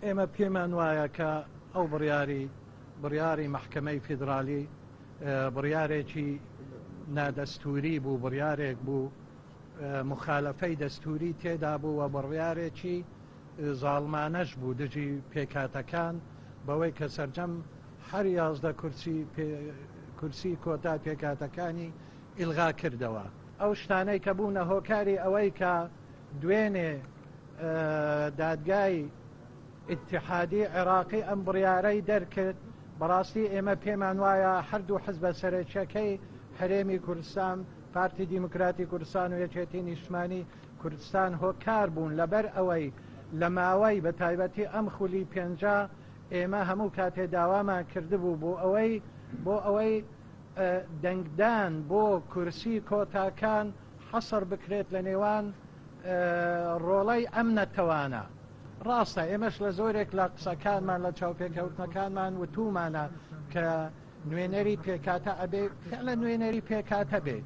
ئێمە پێمان وایە کە ئەو بڕیاری بڕیاری مەحکەمەی فیدرالی بڕیارێکی نادەستوری بوو، بڕیارێک بوو مخالفەی دەستوری تێدا بوو و بڕیارێکی زاڵمانەش بوو دژی پێکهاتەکان، بەوەی کە سەرجەم هەر 11 کورسی کورسی کۆتا پێکهاتەکانی ئیلغا کردەوە. ئەو شتانەی کە بوونە هۆکاری ئەوەی کە دوێنێ دادگای ئیتیحادی عێراقی ئەم بڕیارەی دەرکرد، بەڕاستی ئێمە پێمان وایە هەردوو حزبە سەرەکیەکەی هەرێمی کوردستان، پارتی دیموکراتی کوردستان و یەکێتی نیشتمانی کوردستان هۆکار بوون، لەبەر ئەوەی لە ماوەی بە تایبەتی ئەم خولی پێنجا ئێمە هەموو کاتێ داوامان کردبوو بۆ ئەوەی دەنگدان بۆ کورسی کۆتاکان حەسر بکرێت لە نێوان ڕۆڵەی ئەم نەتەوانە. ڕاستە ئێمەش لە زۆرێک لە قسەکانمان، لە چاوپێکەوتنەکانمان وتومانە کە نوێنەری پێکاتە ئەبێ فعلا نوێنەری پێکاتە بێ.